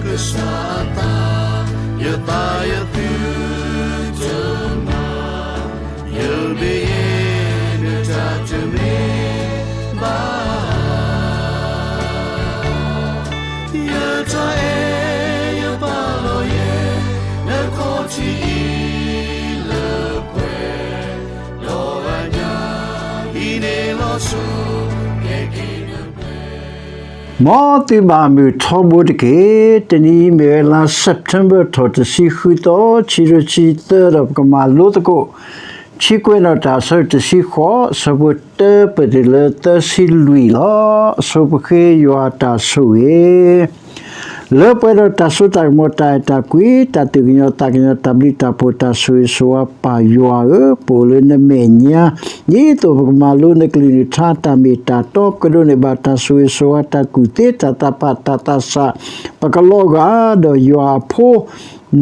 ကစၢ်အသး, ယသးယသုတမၤ, ယမ့ၢ်ယဲနတၢ်တမ့ၢ် ဘၣ်, ယတၢ်အဲၣ်ယပာ်လီၤယဲ နခီၣ်ထံးအံၤလၢပှဲၤ, ဒီးအညၣ်အံၤန့ၣ်လီၤဆီ ကဲက့ၤနပှဲၤ မ်သုဘၣ်မုာ်ထီဘိတက့ၢ်. တနံၤအံၤမ့ၢ်ဝဲလါ September ထီၣ်တဆံဃုသီ, ခံကထိခံဆံသၢ ဒီးပကမၤလိသကိး ခံကွဲးနီၣ်တၢ်အဆၢတဆံဃိး, အဆၢဖိတၢပၢၢ်တုၤလၢသၢဆံလွံၢ်လီၤ. အဆိပဃ့ယွၤအတၢ်ဆိၣ်ဂ့ၤ လၢပှဲၤဒီးတၢ်စိတၢ်ကမီၤ တၢ်အဲၣ်တၢ်ကွံ တၢ်သူၣ်ကညီၤသးကညီၤ တၢ်ဘျုးတၢ်ဖှိၣ် တၢ်ဆိၣ်ဂ့ၤဆိၣ်ဝါ ပၢ်ယွၤဧၢ, ပအိၣ်လၢနမဲာ်ညါ, ဒ်သိးပကမၤလိနကလုၢ်နကထါ တၢ်မ့ၢ်တၢ်တီ ပကဒိးန့ၢ်ဘၣ်တၢ်ဆိၣ်ဂ့ၤဆိၣ်ဝါ တၢ်ကူၣ်သ့ တၢ်သးဖး တၢ်သးစၢ်, ပကလီၤဂာ်ဒီးယွၤအဖိ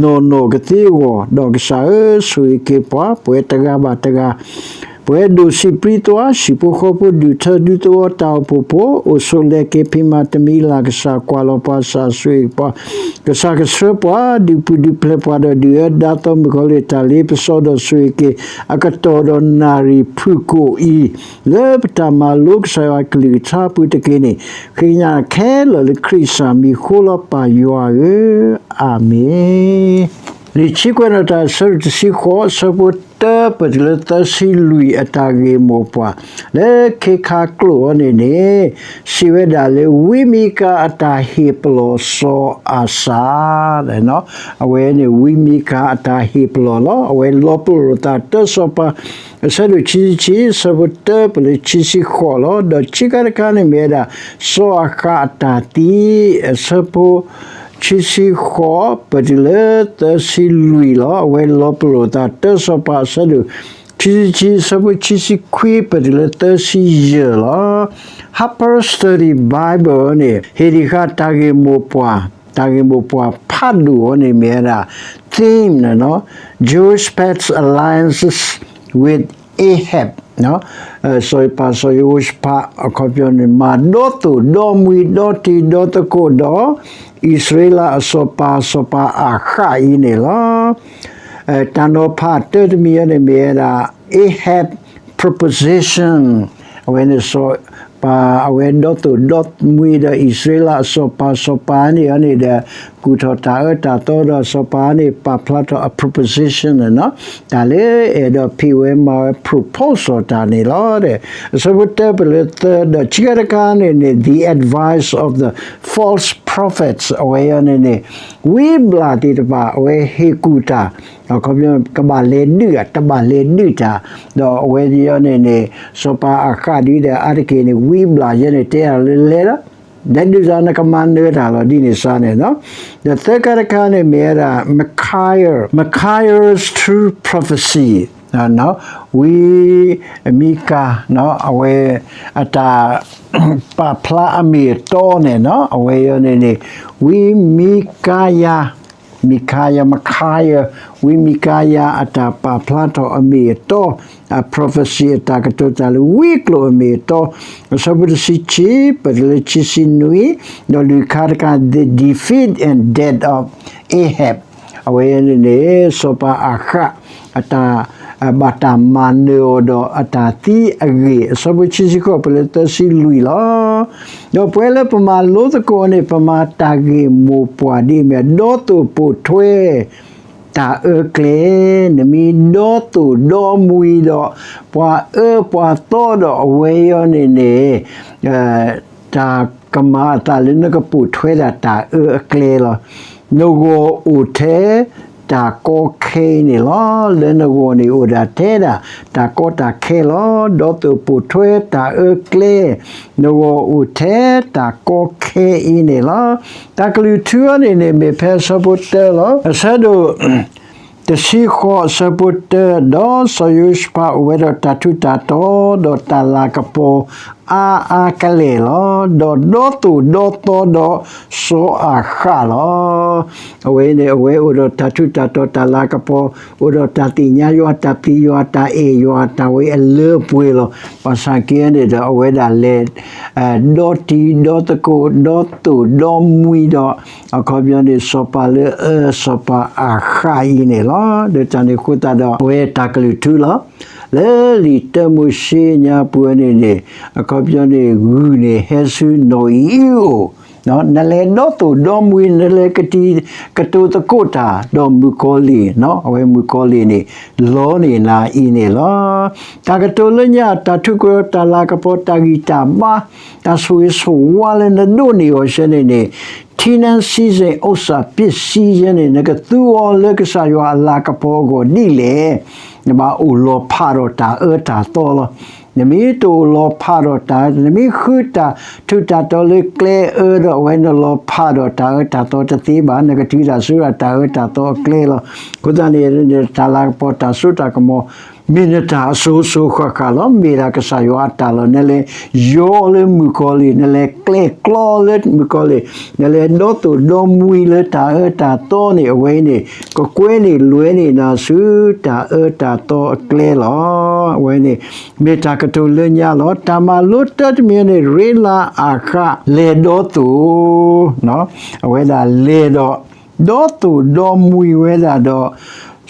နီၢ်နီၢ်ကသ့အဂီၢ်, ဒီးကစၢ်ဧၢ, ဆိၣ်ဂ့ၤက့ၤပှၤ ပဝဲတဂၤဘၣ်တဂၤ ပဝဲဒိၣ်စံးပြံသွါ ဟံၣ်ဖိဃီဖိဒူၣ်ထၢဒူသဝီတၢ်အိၣ်ဖှိၣ်ဖိ အိၣ်ဆိးလဲၤက့ၤဖံးမၤတမံၤလၢ် ကစၢ်ကွၢ်လီၤပှၤ ကစၢ်ဆိၣ်ဂ့ၤပှၤ, ကစၢ်ကဆှၢပှၤ ဒုးပူၤဒုးဖျဲးပှၤဒီး ဒုၣ်အၢဒါသီမုၣ်ကီၤလံၢ် တၢ်လ့ပစီဒီးဆိၣ်ဂ့ၤက့ၤ အကတီၢ်ဒီးနၣ်ရံၣ်ဖုၣ်ကိာ်အံၤ လၢပတၢ်မၤလိကစၢ်ယွၤကလုၢ်ကထါပူၤတက့ၢ်န့ၣ် ဃ့ကညးခဲလၢာ်လၢခရံာ်ကစၢ်မံၤဃိလီၤ ပၢ်ယွၤဧၢ, အၤမ့ၣ်. လံာ်ခံကွဲးနီၣ်တၢ်အဆၢတဆံဃိး အဆၢဖိတၢပၢၢ်တုၤလၢသၢဆံလွံၢ် အတၢ်ဂ့ၢ်မိၢ်ပှၢ် လၢခ့ခါကျိာ်အံၤန့ၣ်န့ၣ် စံးဝဲဒၣ်လၢ ဝံမံကၤအတၢ်ဟ့ၣ်ပလီၢ်စီၤအၤစၢ် အဝဲန့ၣ် ဝံမံကၤအတၢ်ဟ့ၣ်ပလီၢ်လီၤ. အဝဲလီၤပလိာ်သးတၢစီၤပၤ အဆၢဒိၣ်ခံဆံခံ အဆၢဖိတၢပၢၢ်လၢခံဆံဃိးလီၤ. ဒီးခံခါတခါန့ၣ်မ့ၢ်ဝဲဒၣ် စီၤအၤဃးအတၢ်သံ အဆၢဖိ ခံဆံဃိး ပၢၢ်တုၤလၢသၢဆံလွံၢ်လီၤ. အဝဲလီၤပလိာ်သးတၢစီၤပၤ အဆၢဒိၣ်ခံဆံခံ အဆၢဖိခံဆံခွံ ပၢၢ်တုၤလၢသၢဆံယဲၢ်လီၤ. Harper's Study Bible န့ၣ် ဟ့ၣ်ဒံးဃာ်တၢ်ဂ့ၢ်မိၢ်ပှၢ်, တၢ်ဂ့ၢ်မိၢ်ပှၢ်ဖးဒိၣ်အံၤန့ၣ်မ့ၢ်ဝဲဒၣ် theme န့ၣ်လီၤ. Jehoshaphat's alliances with Ahab စီၤပၤစီၤယဟိၤၡဖး အခီပညီန့ၣ် မၤဒီသိၣ်ဒီမှံဒီတံၤဒီသကိးဒီး အံၣ်စရ့လးအစီၤပၤ စီၤပၤအၤဃးအံၤန့ၣ်လီၤ. တၢ်နီၤဖးတၢတမံၤအံၤန့ၣ်မ့ၢ်ဝဲဒၣ် Ahab proposition အဝဲန့ၣ် စီၤပၤအဝဲဒီသိၣ်ဒီမှံဒီး အံၣ်စရ့လးအစီၤပၤ စီၤပၤန့ၣ်အံၤန့ၣ်ဒီး ကူၣ်ထီၣ်တၢ်အၢတၢ်သီဒီး စီၤပၤန့ၣ် ပာ်ဖျါထီၣ်အ proposition န့ၣ်လီၤ. တၢ်လၢအဲၣ်ဒိးဖံးဝဲမၤဝဲ propose အီၤတၢ်န့ၣ်လီၤ. အဆၢဖိတၢပၢၢ်လၢသၢ ဒီးခံခါတခါန့ၣ်န့ၣ် the advice of the false prophets အဝဲအံၤန့ၣ်န့ၣ် ဝံဘျၣ်သ့ၣ်တဖၣ် အဝဲဟ့ၣ်ကူၣ်တၢ် အခီပညီ ကဘၣ်လဲၤဒုးဧါ တဘၣ်လဲၤဒုးတၢ်, ဒီးအဝဲအံၤန့ၣ်န့ၣ် စီၤပၤအၤဃးဒ်ဒီးအါတက့ၢ်န့ၣ် ဝံဘျၣ်ယဲန့ၣ် တဲတၢ်လၢလဲၤလီၤ, လဲၤဒုးစ့ၢ် နကမၤနၢၤတၢ်လီၤ ဒ်န့ၣ်စ့ၢ်န့ၣ်လီၤ. ဒီးသၢခါတခါန့ၣ်မ့ၢ်ဝဲဒၣ် Micaiah, Micaiah's true prophecy ဝံမံကၤ အဝဲအတၢ်ပာ်ဖျါအမ့ၢ်အတီန့ၣ်လီၤ. အဝဲအံၤန့ၣ်န့ၣ် ဝံမံကၤယၤ Micaiah, Micaiah, ဝံမံကၤယၤအတၢ်ပာ်ဖျါထီၣ်အမ့ၢ်အတီ, အ prophecy အတၢ်ကတိၤတၢ်လၢဝံကျိာ်အမ့ၢ်အတီ, အဆၢဖိတဆံခံ ပၢၢ်တုၤလၢခံဆံနွံ, ဒီးလွံၢ်ခါတခါ the defeat and death of Ahab အဝဲန့ၣ်န့ၣ် စီၤပၤအၤဃး အတၢ် ဘၣ်တၢ်မၤနၢၤအီၤဒီးအတၢ်သံအဂ့ၢ် အဆၢဖိခံဆံဃိး ပၢၢ်လၢသၢဆံလွံၢ်လီၤ. ဒီးပဝဲလၢပမၤလိသကိးန့ၣ် ပမၤတၢ်ဂ့ၢ်မိၢ်ပှၢ်ဒ်အမ့ၢ် ဒီသိၣ်ပိာ်ထွဲ တၢ်အၢကျဲ, နမ့ၢ်ဒီသိၣ်ဒီမှံဒီး ပှၤအၢပှၤသီဒီးအဝဲအံၤန့ၣ်န့ၣ် တၢ်ကမၤအသးလၢနကပိာ်ထွဲဒၣ်တၢ်အၢအကျဲလီၤ. နဂီၢ်အိၣ်ထဲတၢ်ကီခဲအံၤန့ၣ်လီၤ. လၢနဂီၢ်န့ၣ်အိၣ်ဒၣ်ထဲဒၣ် တၢ်ကီတၢ်ခဲလီၤ. ဒီသိၣ်ပိာ်ထွဲတၢ်အၢကျဲ, နဂီၢ်အိၣ်ထဲတၢ်ကီခဲအံၤန့ၣ်လီၤ. တၢ်ကလုၢ်ထူအံၤန့ၣ်န့ၣ် မ့ၢ်ဖဲအဆၢဖိတၢလီၤ. အဆၢဒိၣ် တဆံဃိး အဆၢဖိတၢ, ဒီးစီၤယိၤၡဖးအိၣ်ဝဲဒီးတၢ်ထူးတၢ်တီၤ, ဒီးတၢ်လၤကပီၤ အါအါကလဲာ်လီၤ. ဒီးဒီသိၣ်ဒီသီဒီးစီၤအၤဃးလီၤ. အဝဲန့ၣ် အဝဲအိၣ်ဒီးတၢ်ထူးတၢ်တီၤတၢ်လၤကပီၤ, အိၣ်ဒီးတၢ်သ့ၣ်ညါယွၤ တၢ်ပျံၤယွၤ တၢ်အဲၣ်ယွၤ တၢ်ဝဲအလၢအပှဲၤလီၤ. ဘၣ်ဆၣ်က့န့ၣ်ဒီး အဝဲဒၣ်လဲၤ ဒီတံၤဒီသကိး ဒီသိၣ်ဒီမှံဒီး အခီပညီန့ၣ် စီၤပၤလၢအၢ စီၤပၤအၤဃးအံၤန့ၣ်လီၤ. ဒီးတၢ်န့ၣ်အဃိသတးဒီး အဝဲတၢ်ကလုၢ်ထူလီၤ. လၢလံာ်တၢမိၤၡ့ညါပူၤန့ၣ်န့ၣ် အခီပညီန့ၣ် ဂုၢ်န့ၣ်ဟဲဆူနီၢ်အံၤအအိၣ်, နလဲၤဒီသိၣ်ဒီမှံ နလဲၤကတံၤကတိၤသကိးတၢ် ဒီးမုၣ်ကီၤလံၢ်, အဝဲမုၣ်ကီၤလံၢ်န့ၣ် လီန့ၢ်နၤအံၤန့ၣ်လီၤ. တၢ်ကတိၤလၢညါ တၢ်ထူးကီၢ်တၢ်လၤကပီၤ တၢ်ဂံၢ်တၢ်ဘါ တၢ်ဆိၣ်ဂ့ၤဆိၣ်ဝါလၢနဒိးန့ၢ်အီၤဆၢန့ၣ်န့ၣ် ထံနါစံစ့ၣ်အိၣ်စၣ်ပ့ၣ်စံယဲန့ၣ် နကသူအီၤလၢကစၢ်ယွၤအလၤကပီၤအဂီၢ်ဒ်လဲၣ်. နဘၣ်အိၣ်လီၤဖးဒီးတၢ်အၢတၢ်သီလီၤ. နမ့ၢ်တအိၣ်လီၤဖးဒီးတၢ်အၢ, နမ့ၢ်ဃုတၢ်ထူးတၢ်တီၤလၢကျဲအၢဒီး အဝဲနလီၤဖးဒီးတၢ်အၢတၢ်သီတသ့ဘၣ်. နကတုၤဒၣ်ဆူတၢ်အၢတၢ်သီအကျဲလီၤ. အဃိသတးန့ၣ် တၢ်လၤကပီၤ တၢ်စိတၢ်ကမီၤ မ့ၢ်နတၢ်အစိၤစိၤဃၣ်ဃၣ်လီၤ. မ့ၢ်ဒၣ်ကစၢ်ယွၤအတၢ်လီၤ. နလဲၤယီၤလၢမုၣ်ကီၤလံၢ်, နလဲၤကျဲကျီလၢမုၣ်ကီၤလံၢ်, နလဲၤဒီသိၣ်ဒီမှံလၢတၢ်အၢတၢ်သီန့ၣ် အဝဲအံၤန့ၣ် ကကွဲန့ၢ်လွဲန့ၢ်နၤဆူတၢ်အၢတၢ်သီအကျဲလီၤ. အဝဲန့ၣ် မ့ၢ်တၢ်ကတိၤလၢညါလီၤ. တၢ်မၤလိတၢတမံၤန့ၣ် ရ့လးအၤဃးလဲၤဒီသိၣ်, အဝဲဒၣ်လဲၤဒီး ဒီသိၣ်ဒီမှံဝဲဒၣ်ဒီး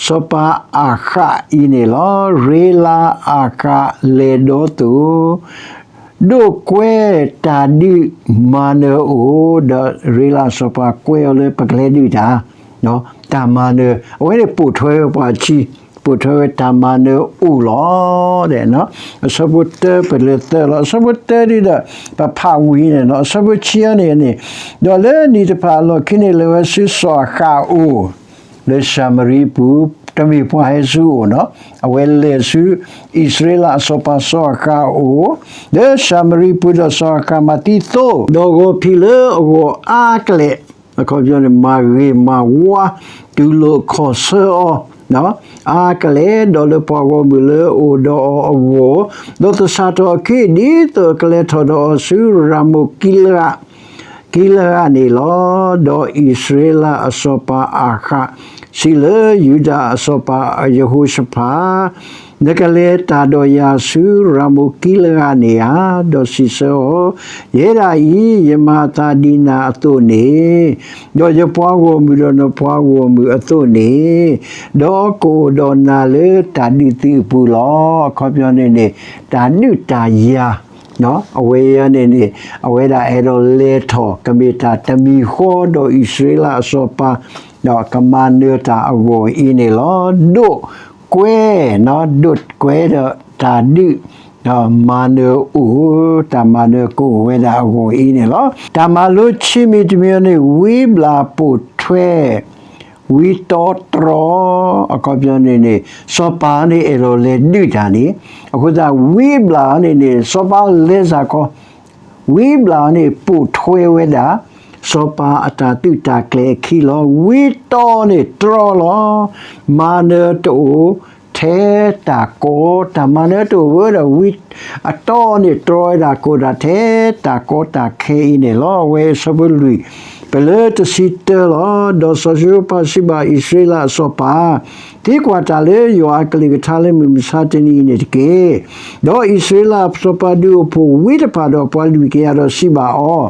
စီၤပၤအၤဃးအံၤန့ၣ်လီၤ. ရ့လးအၤဃးလဲၤဒီသိၣ်, ဒိးကွဲတၢ်ဒုးမၤနၢၤအအိၣ်, ဒီးရ့လးစီၤပၤကွဲအီၤလၢပကလဲၤဒုးတၢ်, တၢ်မၤနၢၤ, အဝဲန့ၣ်ပိာ်ထွဲဝဲပှၤဆံ, ပိာ်ထွဲဝဲတၢ်မၤနၢၤအိၣ်လီၤ. အဆၢဖိတၢပလၢာ်သၢလီၤ. အဆၢဖိတၢဒ်ဒီး ပဖးဝံၤန့ၣ်လီၤ. အဆၢဖိခံန့ၣ်န့ၣ်, ဒီးလၢနံၣ်တဖၣ်အလီၢ်ခံန့ၣ် လဲၤဝဲဆူစီၤအၤဃးအအိၣ် လၢၡၤမရံပူၤ, တမ့ၢ်ပှၤဟဲဆူအအိၣ်နီၤ, အဝဲလဲၤဆူ အံၣ်စရ့လးအစီၤပၤစီၤအၤဃးအအိၣ်, လၢၡၤမရံပူၤ ဒီးစီၤအၤဃးမၤသံသိ, ဒီးဂီၤဖံးလၢအဂီၢ်အါကလဲာ်, အခီပညီန့ၣ် မၤဂ့ၤမၤဝါ, တူၢ်လိာ်ခီၣ်ဆၢအီၤ အါကလဲာ်, ဒီးလၢပှၤဂီၢ်မုၢ်လၢအအိၣ်ဒီးအီၤအဂီၢ်, ဒီးသဆၣ်ထီၣ်အခံ ဒ်သိးအကလဲၤထီၣ်ဒီးအီၤဆူရၤမိၢ်ကံလဧး ကံလဧးန့ၣ်လီၤ. ဒီးအံၣ်စရ့လးအစီၤပၤအၤဃး စံးလၢယူဒၤအစီၤပၤယဟိၤၡဖး, နကလဲၤတၢ်ဒီးယၤဆူရၤမိၢ်ကံလဧးန့ၣ်ဧါ, ဒီးစံးဆၢအီၤ, ယဲဒၣ်အံၤ ယမၤအသးဒ်နၤအသိးန့ၣ်, ဒီးယပှၤဂီၢ်မုၢ်ဒီးနပှၤဂီၢ်မုၢ်အသိးန့ၣ်, ဒီးကအိၣ်ဒီးနၤလၢတၢ်ဒုးသုးအပူၤလီၤ. အခီပညီန့ၣ်န့ၣ် တၢ်ဒုးတၢ်ယၤ အဝဲအံၤန့ၣ်န့ၣ် အဝဲဒၣ်အဲၣ်ဒိးလဲၤထီၣ် ကမ့ၢ်တၢ်တမံၤဃီဒီးအံၣ်စရ့လးအစီၤပၤ, ဒီးကမၤနၢၤတၢ်အဂီၢ်အံၤန့ၣ်လီၤ. ဒိးကွဲ, ဒိးကွဲဒီးတၢ်ဒုး, ဒီးမၤနၢၤအိၣ်, တၢ်မၤနၢၤကအိၣ်ဝဲဒၣ်အဂီၢ်အံၤန့ၣ်လီၤ. တၢ်မၤလိခံမံၤတမံၤန့ၣ် ဝံဘျၣ်ပိာ်ထွဲ ဝံတီတြီ, အခီပညီန့ၣ်န့ၣ် စီၤပၤန့ၣ်အဲၣ်ဒိးလဲၤဒုးတၢ်န့ၣ်, အဃိသတးဝံဘျၣ်န့ၣ်န့ၣ် စီၤပၤလဲၤစ့ၢ်ကီး, ဝံဘျၣ်န့ၣ်ပိာ်ထွဲဝဲဒၣ် စီၤပၤအတၢ်သုးတၢ်ကျဲၤအခံလီၤ. ဝံတီန့ၣ်တြီလီၤ. မၤနၢၤတအိၣ်ထဲတၢ်ကီ, တၢ်မၤနၢၤတအိၣ်ဝဲဒီးဝံ အတီန့ၣ်တြီဝဲဒၣ်ကအိၣ်ဒၣ်ထဲတၢ်ကီတၢ်ခဲအံၤန့ၣ်လီၤ. အဝဲအဆၢဖိလွံၢ် ပလၢတဆံတၢလီၤ. ဒီးစီၤယဟိၤၡဖးစံးဘၣ်အံၣ်စရ့လးအစီၤပၤ, သံကွၢ်တၢ်လၢယွၤအကလုၢ်ကထါလၢမုၢ်မဆါတနံၤအံၤန့ၣ်တက့ၢ်. ဒီးအံၣ်စရ့လးအစီၤပၤဒုးအိၣ်ဖှိၣ်ဝံတဖၣ်ဒီးပှၤလွံၢ်ကယၤဒီးစံးဘၣ်အီၤ,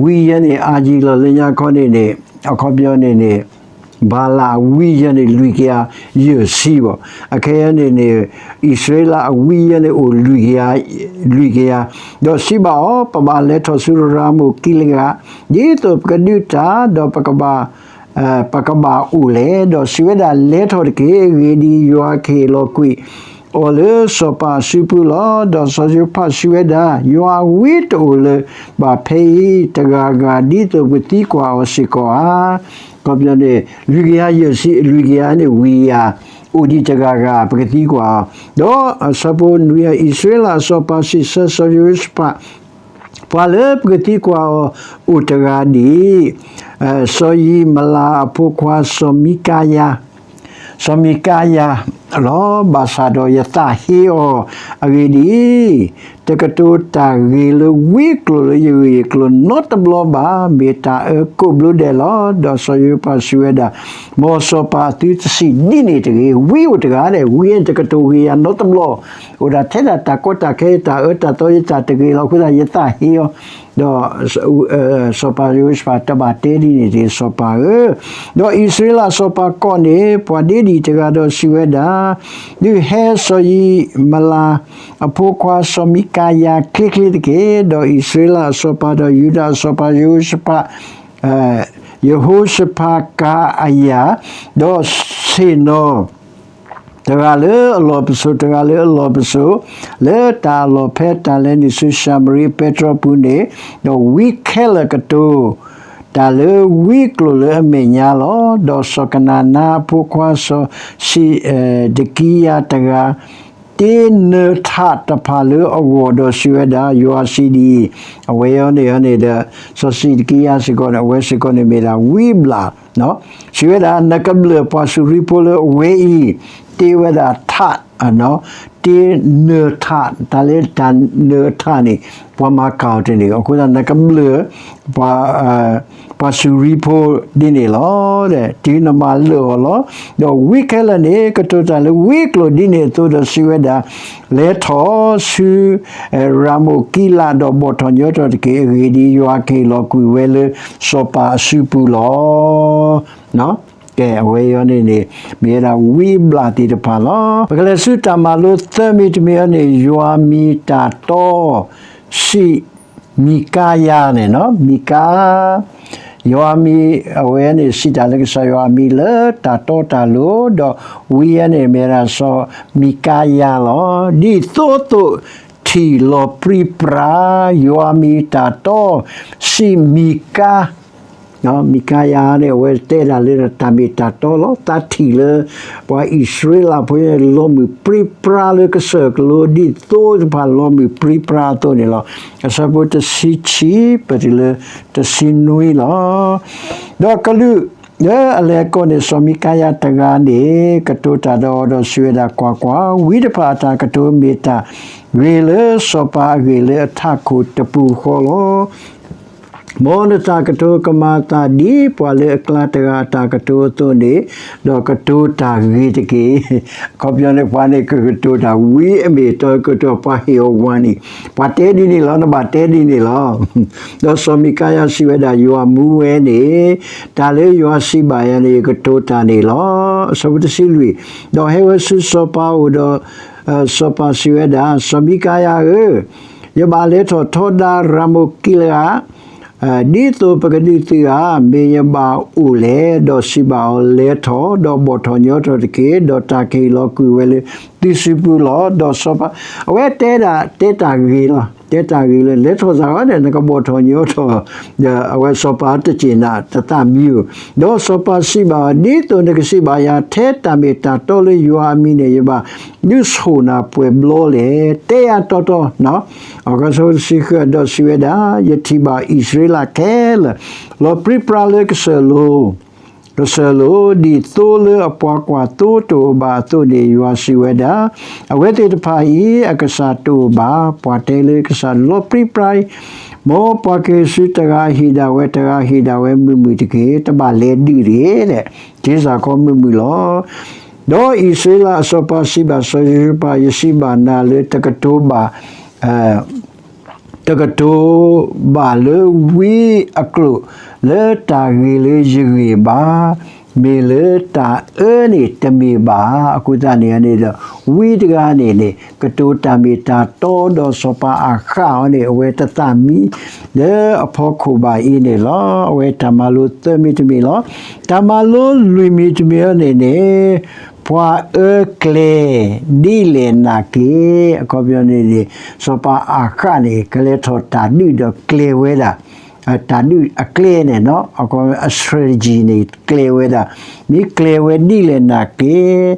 ဝံယဲန့ၣ် အါယံၤလီၤလၢညါခီန့ၣ်န့ၣ်, အခီပညီန့ၣ်န့ၣ် ဘၤလးဝံယဲန့ၣ် လွံၢ်ကယၤယဲၢ်ဆံဘၣ်. အခဲအံၤန့ၣ်န့ၣ် အံၣ်စရ့လးအဝံယဲန့ၣ်အိၣ်လွံၢ်ကယၤ, လွံၢ်ကယၤ, ဒီးစံးဘၣ်အီၤ, ပဘၣ်လဲၤထီၣ်ဆူရၤမိၣ်ကံလဧး, ဒ်သိးပကဒုးတၢ်, ဒီးပကဘၣ် ပကဘၣ်အိၣ်လဲၣ်. ဒီးစံးဝဲဒၣ်, လဲၤထီၣ်တက့ၢ်. အဂ့ၢ်ဒ်အံၤ, ယွၤကဟ့ၣ်လီၤကွံာ်အီၤလၢစီၤပၤအစုပူၤလီၤ. ဒီးစီၤယဟိၤၡဖးစံးဝဲဒၣ်, ယွၤအဝံတအိၣ်လၢၤဘၣ်ဖဲအံၤတဂၤဂၤ ဒ်သိးပကသံကွၢ်အီၤစ့ၢ်ကီးဧါ. အခီပညီန့ၣ် လွံၢ်ကယၤယဲၢ်ဆံ, လွံၢ်ကယၤန့ၣ်ဝံယၤ အိၣ်ဒံးတဂၤဂၤ ပကသံကွၢ်အီၤ. ဒီးအဆၢဖိနွံ အံၣ်စရ့လးအစီၤပၤစံးဆၢစီၤယဟိၤၡဖး, ပှၤလၢပကသံကွၢ်အီၤအိၣ်တဂၤဒံး, စီၤယံးမလးအဖိခွါစီၤမံကၤယၤ, စီၤမံကၤယၤလီၤ. ဘၣ်ဆၣ်ဒီးယသးဟ့အီၤအဂ့ၢ်ဒ်အံၤ, တကတိၤတၢ်ဂ့ၤလၢဝံအကျိာ်လၢယဂ့ၢ်အကျိၤနီတဘျီဘၣ်, မ့ၢ်တၢ်အၢကိးဘျုးဒဲးလီၤ. ဒီးစီၤယိၤဘးစံးဝဲဒၣ်, မ်စီၤပၤအသုတစံးဒ်န့ၣ်တဂ့ၤ, ဝံအိၣ်တဂၤဒီး ဝံတကတိၤဂ့ၤယၤနီတဘျီ, အိၣ်ဒၣ်ထဲဒၣ် တၢ်ကီတၢ်ခဲ ယတၢ်အၢတၢ်သီ ယတၢ်တဂ့ၤလီၤ. အဃိသတးယသးဟ့အီၤ, ဒီး စီၤပၤယဟိၤၡဖးတဘၣ်တဲဒ်န့ၣ်တဂ့ၤ, စီၤပၤဧၢ, ဒီးအံၣ်စရ့လးစီၤပၤကိးန့ၣ် ပှၤဒ့ဒံၣ်တဂၤဒီးစံးဝဲဒၣ်, ဒုးဟဲစီၤယံးမလၤအဖိခွါစီၤမံကၤယၤချ့ချ့တက့ၢ်. ဒီးအံၣ်စရ့လးအစီၤပၤ ဒီးယူဒၤအစီၤပၤယဟိၤၡဖး ယဟိၤၡဖးကၤအယၤ, ဒီးဆ့ၣ်နီၤ တဂၤလၢအလီၢ်ပစိာ် တဂၤလၢအလီၢ်ပစိာ်, လၢတၢ်အလီၢ်ဖဲတၢ်လဲၤနုာ်ဆူၡၤမရံပဲတြီပူၤန့ၣ်, ဒီးဝံခဲလၢာ်ကတိၤတၢ်လၢဝံကျိာ်လၢအမဲာ်ညါလီၤ. ဒီးစီၤကနၤနါအဖိခွါစီၤစံးဒကံယၤတဂၤ တ့နၢၤထးတဖၣ်လၢအဂီၢ်ဒီးစံးဝဲဒၣ်, ယွၤစံးဒ်အံၤ, အဝဲအံၤန့ၣ်န့ၣ်ဒီး စီၤစံးဒကံယၤစ့ၢ်ကီးန့ၣ် အဝဲစ့ၢ်ကီးန့ၣ်မ့ၢ်ဒၣ်ဝံဘျၣ် စံးဝဲဒၣ်, နကဘျၢၣ်ပှၤစူၤရံဖိလၢအဝဲအံၤ တ့ဝဲဒၣ်ထး, တ့နၢၤထး, တၢ်လၢတၢ်နၢၤထးန့ၣ် ပှၤမၤကၢ်အီၤတန့ၢ်, အဃိသတးနကဘျၢၣ် ပှၤစူၤရံဖိဒ်န့ၣ်လီၤ. တုၤနမၤလၢာ်အီၤလီၤ. ဒီးဝံခဲလၢာ်န့ၣ် ကတိၤတၢ်လၢဝံကျိာ်ဒ်န့ၣ်အသိးဒီးစံးဝဲဒၣ်, လဲၤထီၣ်ဆူ ရၤမိၣ်ကံလးဒီးဘီၣ်ထီၣ်ညီထီၣ်တက့ၢ်. အဂ့ၢ်ဒ်အံၤ, ယွၤကဟ့ၣ်လီၤကွံာ်ဝဲလၢစီၤပၤအစုပူၤလီၤ. ကဲ, အဝဲအံၤန့ၣ်န့ၣ် မ့ၢ်ဝဲဒၣ်ဝံအဘျၣ်သ့ၣ်တဖၣ်လီၤ. ပကလဲၤဆူတၢ်မၤလိသၢမံၤတမံၤအံၤန့ၣ် ယွၤမံၤတၢ်တီ စံး မံၤကါယၤန့ၣ်, မံၤကါ, ယွၤမံၤ, အဝဲန့ၣ်စံးတၢ်လၢကစၢ်ယွၤအမံၤလၢတၢ်တီတၢ်လိၤ, ဒီးဝံအံၤန့ၣ်မ့ၢ်ဒၣ်စီၤမံၤကါယၤလီၤ. ဒ်သိးသိးထံၣ်လီၤပြံပြါ ယွၤမံၤတၢ်တီ စံးမံၤကါ မံၤကါယၤန့ၣ် အဝဲတဲဒၣ်လၢတၢ်မ့ၢ်တၢ်တီလီၤ. သးထံၣ်လၢ ပှၤအံၣ်စရ့လးဖိလီၤမုၢ်ပြံပြါလၢကစၢၢ်ကလိ ဒ်သိးတဖၣ်လီၤမုၢ်ပြံပြါအသိးန့ၣ်လီၤ. အဆၢဖိတဆံခံ ပတုၤလၢတဆံနွံလီၤ. ဒီးကလူးလၢအလဲၤကိးန့ၢ် စီၤမံၤကါယၤတဂၤန့ၣ် ကတိၤတၢ်ဒီးအီၤဒီးစံးဝဲဒၣ်, ကွၢ်ကွၢ်, ဝံတဖၣ်အတၢ်ကတိၤမ့ၢ်တၢ်ဂ့ၤလၢစီၤပၤအဂ့ၢ်လၢအထးခိၣ်တပူၤဃီလီၤ. မ်နတၢ်ကတိၤကမၤအသးဒ်ပှၤလၢအကျါတဂၤအတၢ်ကတိၤအသိးန့ၣ်, ဒီးကတိၤတၢ်ဂ့ၤတက့ၢ်. အခီပညီန့ၣ် ပှၤန့ၣ်ကကတိၤတၢ်ဝံအမ့ၢ်အတီ ကတိၤပှၤဟ့ၣ်အီၤဝံန့ၣ်, ပှၤတဲဒ်န့ၣ်လီၤ, နဘၣ်တဲဒ်န့ၣ်လီၤ. ဒီးစီၤမံၤကါယၤစံးဝဲဒၣ်, ယွၤမူဝဲန့ၣ်, တၢ်လၢယွၤစံးဘၣ်ယၤန့ၣ် ယကတိၤတၢ်န့ၣ်လီၤ. အဆၢဖိတဆံလွံၢ်, ဒီးဟဲဝဲဆူစီၤပၤအအိၣ်ဒီး စီၤပၤစံးဝဲဒၣ်, စီၤမံၤကါယၤဧၢ, ယဘၣ်လဲၤထီၣ်ထီဒါရၤမိၣ်ကံလအး ဒ်သိးပကဒုးသုးဧါ. မ့ၢ်ယဘၣ်အိၣ်လဲၣ်. ဒီးစံးဘၣ်အီၤ, လဲၤထီၣ်, ဒီးဘီၣ်ထီၣ်ညီထီၣ်တက့ၢ်, ဒီးတၢ်ကဟ့ၣ်လီၤကွံာ်ဝဲလၢသုစုပူၤလီၤ. ဒီးစီၤပၤ, အဝဲတဲဒၣ်, တဲတၢ်ဂ့ၤလီၤ. တဲတၢ်ဂ့ၤလၢ လဲၤထီၣ်သးဂီၤန့ၣ် နကဘီၣ်ထီၣ်ညီထီၣ်, ဒီးအဝဲစီၤပၤတစ့ၣ်နၤတသးမံဧိၤ. ဒီးစီၤပၤစံးဘၣ်အီၤ, ဒ်သိးနကစံးဘၣ်ယၤထဲတၢ်မ့ၢ်တၢ်တီလၢယွၤအမံၤန့ၣ် ယဘၣ်ဒုးဆိၣ်နၤပှဲၤဘျီလဲၣ်. တဲယၤတီတီ အဆၢဖိတဆံဃု, ဒီးစံးဝဲဒၣ်, ယထံၣ်ဘၣ်အံၣ်စရ့လးခဲလၢာ် လီၤပြံပြါလၢကစၢၢ်လိၤ, ကစၢၢ်လိၤ, ဒ်သိးလၢအပှၤကွၢ်သိတအိၣ်ဘၣ်အသိးန့ၣ်, ယွၤစံးဝဲဒၣ်, အဝဲသ့ၣ်တဖၣ်အံၤအကစၢ်တအိၣ်ဘၣ်. ပှၤတဲလၢကစၢ်လီၤပြံပြါအံၤ, မ်ပှၤကဟ့ၣ်ဆူတဂၤဟ့ၣ်ဒၣ်ဝဲ, တဂၤဟ့ၣ်ဒၣ်ဝဲမုာ်မုာ်တက့ၢ်. တဘၣ်လဲၤဒုးတဂ့ၤ, က့ၤစၢ်ခီမုာ်မုာ်လီၤ. ဒီးအံၣ်စရ့လးအစီၤပၤစံးဘၣ်စီၤယဟိၤၡဖး, ယစံးဘၣ်နၤလၢတကတိၤဘၣ် တကတိၤဘၣ်လၢဝံအကျိာ် လၢတၢ်ဂ့ၤလၢယဂ့ၢ်ဘၣ်, မ့ၢ်လၢတၢ်အၢန့ၣ်တမ့ၢ်ဘၣ်. အဃိသတးန့ၣ်န့ၣ်ဒီး ဝံတဂၤန့ၣ်န့ၣ် ကတိၤတၢ်မ့ၢ်တၢ်တီဒီးစီၤပၤအၤဃးအီၤန့ၣ် အဝဲတသးမံ လၢအဖီခိၣ်ဘၣ်အံၤန့ၣ်လီၤ. အဝဲတၢ်မၤလိသၢမံၤတမံၤလီၤ. တၢ်မၤလိလွံၢ်မံၤတမံၤအံၤန့ၣ်န့ၣ် ပှၤအၢကျဲ ဒ်လဲၣ်နာ်က့, အခီပညီန့ၣ်န့ၣ် စီၤပၤအၤဃးန့ၣ် ကလဲၤထီၣ်တၢ်ဒုးဒီးကျဲၤဝဲဒၣ်, တၢ်ဒုးအကျဲန့ၣ် အ strategy န့ၣ် ကျဲၤဝဲဒၣ်, မ့ၢ်ကျဲၤဝဲဒ်လဲၣ်နာ်က့,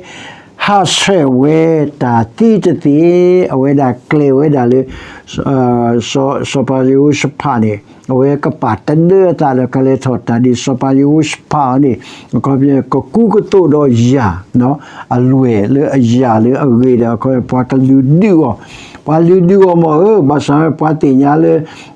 ဟးဆှဲးဝဲတၢ်သံတသ့, အဝဲဒၣ်ကျဲၤဝဲဒၣ်လၢ စီၤပၤယဟိၤၡဖးန့ၣ် အဝဲကပာ်တဒၢအသးလၢကလဲၤထီၣ်တၢ်ဒ် စီၤပၤယဟိၤၡဖးအီၤန့ၣ် အခီပညီ ကကူကသိးဒီးယၤ အလွဲၢ်လၢအယၤလၢအဂ့ၤဒီး အခီပညီ ပှၤကလုာ်ဒုးအီၤ, ပှၤလုၢ်ဒုးအီၤမ့ၢ်ဧၢ, ဘၣ်ဆၣ်ပှၤသ့ၣ်ညါလၢ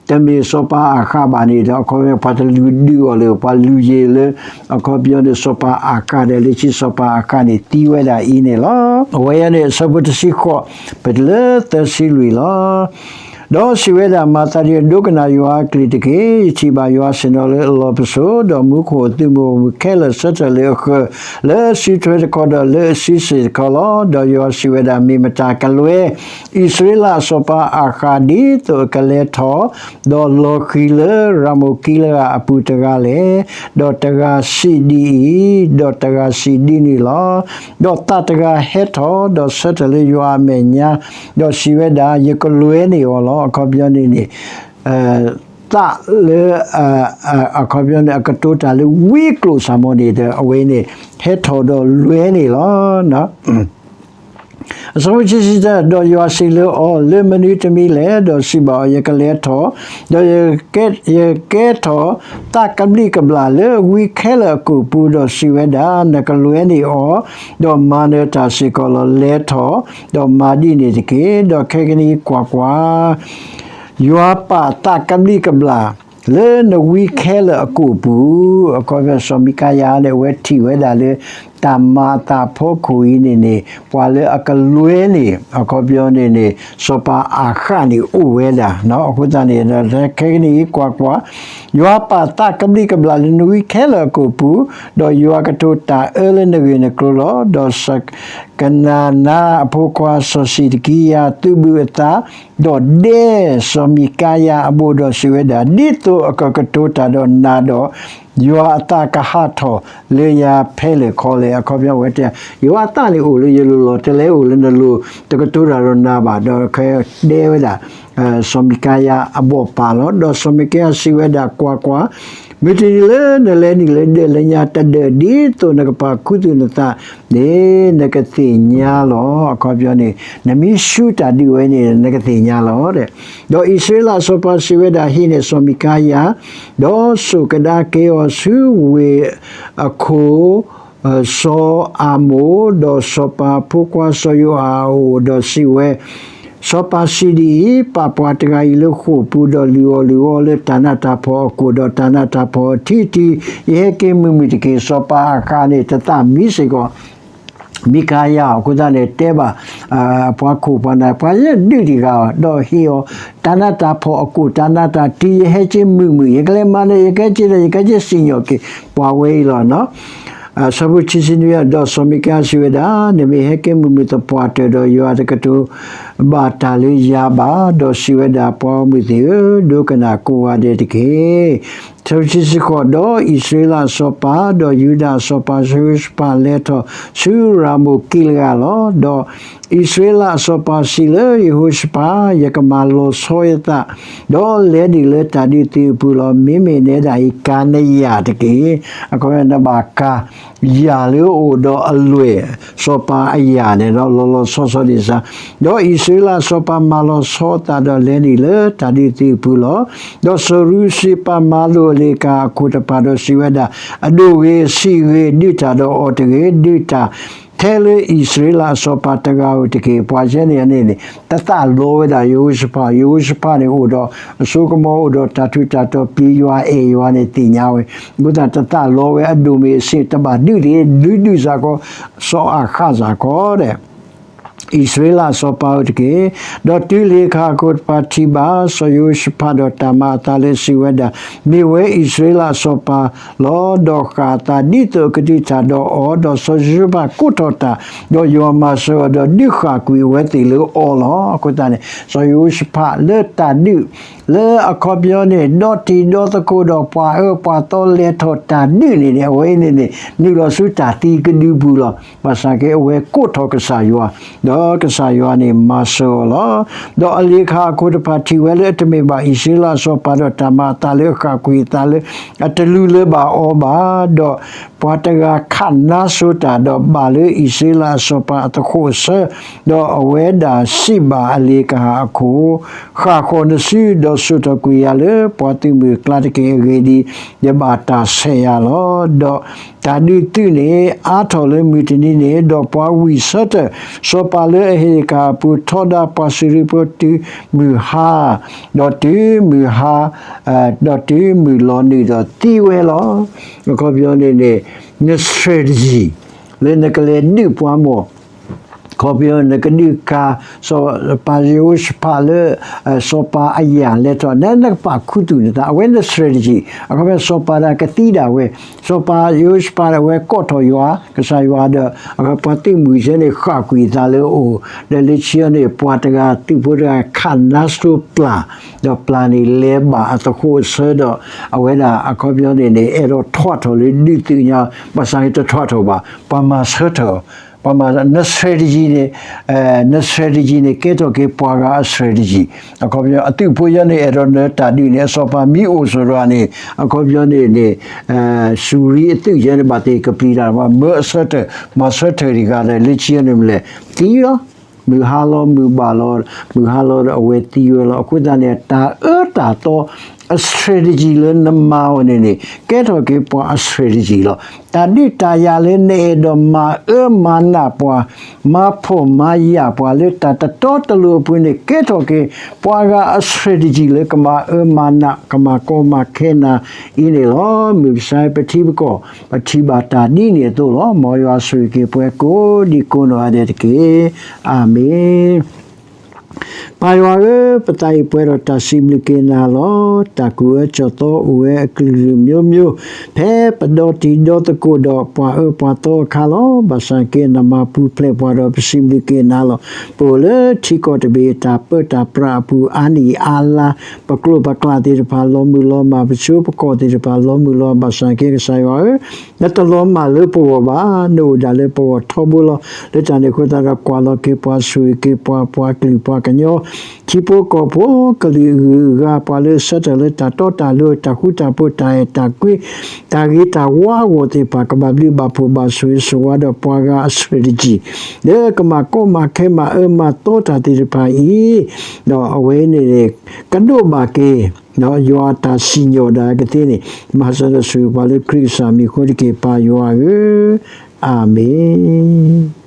တမ့ၢ်စီၤပၤအၤဃးဘၣ်န့ၣ်ဒီး အခီပညီ ပှၤတလုၢ်ဒုးအီၤလၢ ပှၤလုၢ်ယံၤလၢ အခီပညီန့ၣ် စီၤပၤအၤဃးဒီး လၢခံစီၤပၤအၤဃးန့ၣ် သံဝဲဒၣ်အံၤန့ၣ်လီၤ. အဝဲအံၤန့ၣ် အဆၢဖိတဆံဃိး ပတုၤလၢသၢဆံလွံၢ်လီၤ. ဒီးစံးဝဲဒၣ်, မၤသးဒ်အံၤ, ဒိကနၣ်ယွၤအကလုၢ်တက့ၢ်. ယထံၣ်ဘၣ်ယွၤဆ့ၣ်နီၤလၢအလီၢ်ပစိာ်, ဒီးမူခိၣ်အသုးမုၢ်အိၣ်မူခဲလၢာ်ဆၢထၢၣ်လၢအဃၢၤ, လၢအစုထွဲတခီဒီးလၢအစုစ့ၣ်တခီလီၤ. ဒီးယွၤစံးဝဲဒၣ်, မ့ၢ်မတၤကလွဲ အံၣ်စရ့လးအစီၤပၤအၤဃး ဒ်သိးအကလဲၤထီၣ်, ဒီးလီၤဃံၤလၢရၤမိၣ်ကံလဂၤအပူၤတဂၤလဲၣ်. ဒီးတဂၤစံးဒ်အံၤ, ဒီးတဂၤစံးဒ်န့ၣ်လီၤ. ဒီးသးတဂၤဟဲထီၣ်, ဒီးဆၢထၢၣ်လၢယွၤအမဲာ်ညါ, ဒီးစံးဝဲဒၣ်, ယကလွဲန့ၢ်အီၤလီၤ. အခီပညီန့ၣ်န့ၣ် သးလၢ အခီပညီန့ၣ် အကတိၤတၢ်လၢဝံကျိၣ်စ့ၢ်မီၤန့ၣ်ဒီး အဝဲန့ၣ် ဟဲထီၣ်ဒီးလွဲန့ၣ်လီၤ. အဆၢဖိခံဆံတၢ, ဒီးယွၤစံးလၢအီၤ, လၢမနုၤတမံၤလဲၣ်. ဒီးစံးဘၣ်အီၤ, ယကလဲၤထီၣ်, ဒီးယကဲထီၣ်သးကဘျံးကဘျၣ်လၢဝံခဲလၢာ်အကိာ်ပူၤ, ဒီးစံးဝဲဒၣ်, နကလွဲန့ၢ်အီၤ, ဒီးမၤနၢၤတၢ်စ့ၢ်ကီးလီၤ. လဲၤထီၣ်, ဒီးမၤဒ်န့ၣ်တက့ၢ်. ဒီးခဲကနံၣ်အံၤကွၢ်ကွၢ်, ယွၤပာ်သးကဘျံးကဘျၣ် လၢနဝံခဲလၢာ်အကိာ်ပူၤ, အခီပညီ စီၤမံကၤယၤန့ၣ် အဝဲထံၣ်ဝဲဒၣ်လၢ တၢ်မၤအသးအဖီခိၣ်အံၤန့ၣ်န့ၣ် ပှၤလၢအကလွဲန့ၣ် အခီပညီန့ၣ်န့ၣ် စီၤပၤအၤဃးန့ၣ်အိၣ်ဝဲဒၣ်. အဃိသတးန့ၣ် ခဲကနံၣ်အံၤကွၢ်ကွၢ်, ယွၤပာ်သးကဘျံးကဘျၣ်လၢနဝံခဲလၢာ်အကိာ်ပူၤ, ဒီးယွၤကတိၤတၢ်အၢလၢနဂ့ၢ်နကျိၤလီၤ. ဒီးကနၤနါအဖိခွါစီၤစံးဒကံယၤသုးဘူးအသး, ဒီးဒဲစီၤမံကၤယၤအဘိၣ်ဒီးစံးဝဲဒၣ်, ဒ်သိးအကကတိၤတၢ်ဒီးနၤဒီး ယွၤအသးကဟးထီၣ်လၢယၤဖဲလဲၣ်ခီလဲၣ်. အခီပညီဝဲတဲ, ယွၤအသးန့ၣ်အိၣ်လၢယလိၤလီၤ, တလဲၤအိၣ်လၢနလိၤ, တကတိၤတၢ်ဒီးနၤဘၣ်. ဒီးကဒဲဝဲဒၣ် စီၤမံကၤယၤအဘိၣ်ပၢ်လီၤ. ဒီးစီၤမံကၤယၤစံးဝဲဒၣ်, ကွၢ်ကွၢ်, မုၢ်တနံၤလၢနလဲၤနုာ်လၢဒၢးလၢညါတဒၢး ဒ်သိးနကပာ်ခူသူၣ်နသးန့ၣ် နကသ့ၣ်ညါလီၤ. အခီပညီန့ၣ် နမ့ၢ်ဆူတၢ်ဒုးဝဲန့ၣ် နကသ့ၣ်ညါလီၤ. ဒီးအံၣ်စရ့လးအစီၤပၤစံးဝဲဒၣ်, ဟံးန့ၢ်စီၤမံကၤယၤ, ဒီးစိာ်ကဒါက့ၤအီၤဆူဝ့ၢ်အခိၣ် စီၤအၤမိၣ်, ဒီးစီၤပၤဖိခွါစီၤယိၤအၤအအိၣ်, ဒီးစံးဝဲ, စီၤပၤစံးဒ်အံၤ, ပာ်ပှၤတဂၤအံၤလၢဃိာ်ပူၤ, ဒီးလုၢ်အီၣ်လုၢ်အီလၢတၢ်နးတၢ်ဖှီၣ်အကိာ်, ဒီးတၢ်နးတၢ်ဖှီၣ်အထံထံ, ယဟဲက့ၤမုာ်မုာ်တက့ၢ်. စီၤပၤအၤဃးန့ၣ် တသးမံစ့ၢ်ကီး မံကၤယၤအဃိသတးန့ၣ် တဲဘၣ် ပှၤခိၣ်ပှၤနၢ် ပှၤယဲဒုးတံၢ်ဂၤအီၤ, ဒီးဟ့ၣ်အီၤ တၢ်နးတၢ်ဖှီၣ်အကိာ် တၢ်နးတၢ်ထံ, ယဟဲက့ၤမုာ်မုာ်, ယကလဲၤမၤနၢၤ, ယကဟဲက့ၤဒီး ယကဟဲက့ၤစံၣ်ညီၣ်က့ၤ ပှၤဝဲအံၤလီၤ. အဆၢဖိခံဆံနွံ, ဒီးစီၤမံကၤယၤစံးဝဲဒၣ်, နမ့ၢ်ဟဲက့ၤမုာ်မုာ်သပှၢ်တၢၢ်ဒီး ယွၤတကတိၤဘၣ်တၢ်လၢယၤဘၣ်. ဒီးစံးဝဲဒၣ်, ပှၤဂီၢ်မုၢ်သ့ၣ်ဧၢ, ဒိကနၣ်ကိးဂၤဒဲးတက့ၢ်. ဆၢဖိခံဆံဃိး, ဒီးအံၣ်စရ့လးအစီၤပၤ ဒီးယူဒၤအစီၤပၤ စီၤယဟိၤၡဖးလဲၤထီၣ်ဆူ ရၤမိၣ်ကံလဂၤလီၤ. ဒီးအံၣ်စရ့လးအစီၤပၤစံးလၢယဟိၤၡဖး, ယကမၤလီၤဆီယသး, ဒီးလဲၤနုာ်လၢတၢ်ဒုးသုးအပူၤလီၤ. မ့မ့ၢ်နဲဒၣ်အံၤ ကၤနယၢ်တက့ၢ်. အခီပညီ နဘၣ်ကၤ ယၢ်လၢအအိၣ်ဒီးအလွဲၢ် စီၤပၤအယၢ်န့ၣ်ဒီး လီၤလီၤဆီဆီဒ်စၢ်. ဒီးအံၣ်စရ့လးအစီၤပၤမၤလီၤဆီအသးဒီးလဲၤနုာ်လၢတၢ်ဒုးသုးအပူၤလီၤ. ဒီးစီၤရူးစံးပာ်မၤလိာ်အလ့ၣ်ကၤအခိၣ်တဖၣ်ဒီးစံးဝဲဒၣ်, အဒိၣ်ဂ့ၤအဆံးဂ့ၤ, ဒုးတၢ်ဒီးအီၤတဂ့ၤ, ဒုးတၢ်ထဲလၢအံၣ်စရ့လးအစီၤပၤတဂၤဧိၤတက့ၢ်. ပှၤယဲန့ၣ်န့ၣ်န့ၣ် တသးလီဝဲဒၣ်ယဟိၤၡဖး, ယဟိၤၡဖးန့ၣ်အိၣ်ဒီးအစိကမီၤ အိၣ်ဒီးတၢ်ထူးတၢ်တီၤ ပျံၤယွၤအဲၣ်ယွၤန့ၣ်သ့ၣ်ညါဝဲ, အဃိသတးတသးလီဝဲ အဒိၣ်မ့ၢ်အဆံး တဘၣ်ဒုးတဂ့ၤ, ဒုးဒုးစ့ၢ်ကီး စီၤအၤဃးစ့ၢ်ကီးဒီး အံၣ်စရ့လးအစီၤပၤဧိၤတက့ၢ်. ဒီးတုၤလ့ၣ်ကၤအခိၣ်တဖၣ်ထံၣ်ဘၣ်စီၤယဟိၤၡဖးဒီးတၢ်မၤအသးလၢစံးဝဲဒၣ်, မ့ၢ်ဝဲအံၣ်စရ့လးအစီၤပၤလီၤ. ဒီးဃၣ်အသးဒ်သိးအကဒုးတၢ်ဒီးအီၤ, ဒီးစီၤယဟိၤၡဖးကိးထီၣ်တၢ်, ဒီးယွၤမၤစၢၤအီၤဒီးဒုးဃၣ်ကွံာ်အဝဲသ့ၣ်လၢအီၤလီၤ. အဃိသတးန့ၣ် စီၤယဟိၤၡဖးလၢတၢ်ဒုး လၢအခီပညီန့ၣ် ဒီတံၤဒီသကိးဒီးပှၤအၢပှၤသီလဲၤထီၣ်တၢ်ဒုးန့ၣ်န့ၣ် အဝဲန့ၣ်န့ၣ် နုာ်လီၤဆူတၢ်သံကဒုပူၤလီၤ. ဘၣ်ဆၣ်က့ အဝဲကိးထီၣ်ကစၢ်ယွၤ, ဒီး ဒီးကစၢ်ယွၤန့ၣ်မၤစၢၤအီၤလီၤ. ဒီးအလ့ၤကဟၣ်အခိၣ်တဖၣ်ထံၣ်ဝဲလၢအတမ့ၢ်ဘၣ်အံၣ်စရ့လးအစီၤပၤ ဒီးတၢ်မၤအသးလၢအဃၣ်ကွံာ်အသးလၢ အတလူၤလၢၤဘၣ်အီၤဘၣ်, ဒီးပှၤတဂၤခးနါစိၤတၢ် ဒီးဘၣ်လၢအံၣ်စရ့လးအစီၤပၤအသဃိးအဆၢ, ဒီးအဝဲဒၣ်စံးဘၣ်အလ့ၤကဟၣ်အခိၣ်, ဃၣ်ဃီၤနစု ဒီးစိာ်ထီၣ်ကွံာ်ယၤလၢပှၤသုးမုၢ်အကျါတက့ၢ်. အဂ့ၢ်ဒ်အံၤ, ယဘၣ်တၢ်ဆဲးယၤလီၤ. ဒီးတၢ်ဒုးသုးန့ၣ် အါထီၣ်လၢမုၢ်တနံၤန့ၣ်, ဒီးပှၤဝံၣ်ဆၢထၢၣ် စီၤပၤလၢအဟ့ၣ်ကဟၣ်အပူၤ ထီဒါပှၤစူၤရံဖိတုၤမုၢ်ဟါ, ဒီးတုၤမုၢ်ဟါ, ဒီးတုၤမုၢ်လီၤနုာ်ဒီးသံဝဲလီၤ. အခီပညီန့ၣ်န့ၣ် န strategy လၢနကလဲၤဒုးပှၤမီၢ် ခီပညီ နကဒုးကၤ စီၤပၤယဟိၤၡဖးလၢ စီၤပၤအယၣ်လဲၤထီၣ် နနကပာ်ခူသူၣ်နသး အဝဲန strategy အခီပညီ စီၤပၤဒၣ်ကသံဒၣ်ဝဲ, စီၤပၤယဟိၤၡဖးဒၣ်ဝဲကိးထီၣ်ယွၤ ကစၢ်ယွၤဒီး ပှၤသုးမုၢ်ဆဲန့ၣ်ဃၣ်ကွံာ်အသးလၢအအိၣ်, ဒီးလၢခံန့ၣ် ပှၤတဂၤသုးဖိတဂၤခးနါစိၤပျၢ်, ဒီးပျၢ်န့ၣ်လဲၤဘၣ်အသဃိးအဆၢဒီး အဝဲဒၣ်အခီပညီန့ၣ်န့ၣ် အဲၣ်ဒိးထွးထီၣ်လၢဒုးသုးညါ, ဘၣ်ဆၣ်န့ၣ်တထွးထီၣ်ဘၣ်, ပှၤမၤဆၢထၢၣ် ပှၤမၤ န strategy န့ၣ် န strategy န့ၣ် ကဲထီၣ်က့ၤပှၤဂၤအ strategy အခီပညီ အသုးဖိယဲန့ၣ် အဲၣ်ဒိးနၢၤတၢ်ဒုးန့ၣ် အစီၤပၤမ့ၢ်အိၣ်ဆိးတဂၤန့ၣ် အခီပညီန့ၣ်န့ၣ် စူၤရံအသုးယဲန့ၣ် ဘၣ်သ့ၣ်ကပျံၤတၢ် မၤအဆၢထၢၣ် မၤဆၢထၢၣ်တဂၤဒီး လၢခံန့ၣ်မ့ၢ်လဲၣ် သံလီၤ. မုၢ်ဟါလီၤ မုၢ်ဘၣ်လီၤ, မုၢ်ဟါလီၤဒီးအဝဲသံဝဲလီၤ. အဃိသတးန့ၣ် တၢ်အၢတၢ်သီ အ strategy လၢနမၤအီၤန့ၣ်န့ၣ် ကဲထီၣ်က့ၤပှၤအ strategy လီၤ. တၢ်ဒုးတၢ်ယၤလၢနအဲၣ်ဒိးမၤအၢမၤနးပှၤ, မၤဖှီၣ်မၤယာ်ပှၤလၢတၢ်တတီတလိၤအပူၤန့ၣ် ကဲထီၣ်က့ၤ ပှၤဂၤအ strategy လၢကမၤအၢမၤနး ကမၤကီမၤခဲနၤအံၤန့ၣ်လီၤ. မုၢ်မဆါပထံပကီၢ် ပထံၣ်ဘၣ်တၢ်ဒ်န့ၣ်အသိးလီၤ. မ်ယွၤဆိၣ်ဂ့ၤက့ၤပှၤကိးဒံကိးနီၢ်ဂၤဒဲးတက့ၢ်. အၤမ့ၣ်. ပၢ်ယွၤဧၢ, ပသးအံၤပှဲၤဒီးတၢ်စံးဘျုးက့ၤနၤလီၤ. တၢ်ကူၣ်အၢစီၣ်သီအိၣ်ဝဲအကလုာ်ကလုာ်မျိုးမျိုး, ဖဲပဒီတံၤဒီသကိးဒီးပှၤအၢပှၤသီအခါလီၤ. ဘၣ်ဆၣ်က့ နမၤပူၤဖျဲးပှၤဒီးပစံးဘျုးက့ၤနၤလီၤ. ပအိၣ်လၢထံကီၢ်တဘ့ၣ် တၢ်ပၢတၢ်ပြးအပူၤအါနံၣ်အါလါ, ပကျိာ်ပကျးသ့ၣ်တဖၣ်လီၤမုၢ်လီၤမၢ်, ပဆိပကီၢ်သ့ၣ်တဖၣ်လီၤမုၢ်လီၤ, ဘၣ်ဆၣ်က့ကစၢ်ယွၤဧၢ နတလီၤမၢ်လၢပဂီၢ်ဘၣ်, နအိၣ်ဒၣ်လၢပဂီၢ်ထီဘိလီၤ. လၢတၢ်န့ၣ်အဃိသတးဒီး ကွၢ်လီၤက့ၤပှၤ ဆိၣ်ဂ့ၤက့ၤပှၤ, ပှၤကလုာ်ပှၤကညီ, ထံဖိကီၢ်ဖိကလုာ်အဂုၤအဂၤ, ပှၤလၢအဆၢထၢၣ်လၢတၢ်တီတၢ်လိၤ, တၢ်ဃူတၢ်ဖိး, တၢ်အဲၣ်တၢ်ကွံ, တၢ်ဂ့ၤတၢ်ဝါအဂီၢ်သ့ၣ်တဖၣ် ကဘၣ်ဘျုးဘၣ်ဖှိၣ်ဘၣ်ဆိၣ်ဂ့ၤဆိၣ်ဝါဒီးပှၤဂၤအ strategy လၢကမၤကီမၤခဲမၤအၢမၤသီတၢ်သ့ၣ်တဖၣ်အံၤ, ဒီးအဝဲန့ၣ်န့ၣ် ကဒိးဘၣ်က့ၤ ယွၤအတၢ်စံၣ်ညီၣ်ဒၣ်ကသ့န့ၣ်, မၤစၢၤဒီးဆိၣ်ဂ့ၤပှၤလၢခရံာ်ကစၢ်မံၤအဃိတက့ၢ် ပၢ်ယွၤဧၢ, အၤမ့ၣ်.